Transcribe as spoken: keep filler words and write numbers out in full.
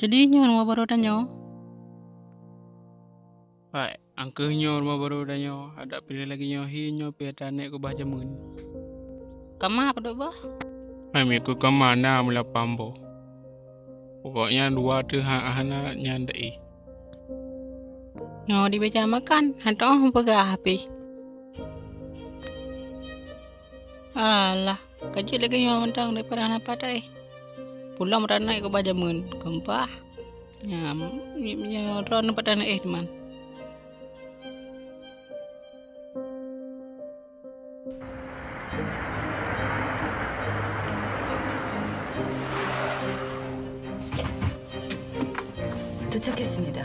Jadi nyoe rumoh barô tanyoe? Hai, angkeuh nyoe rumoh barô tanyoe, adak piléh lagée nyoe hi nyoe pih ata aneuk keubah jameun. Kama padub boh? Hai, miku kama na meulapan boh. Pokoknya dua teuh ha-, hana nyan dai. Nyoe dibeja makan, hana teuoh peugah pih. Alah, ka jeuet lagée nyoe mantong daripada hana patai. Pulang meutanai keubah jameun, keumpah. Nyan, nyoe droeneuh pat tanah éh teuma. 到着ですねだ。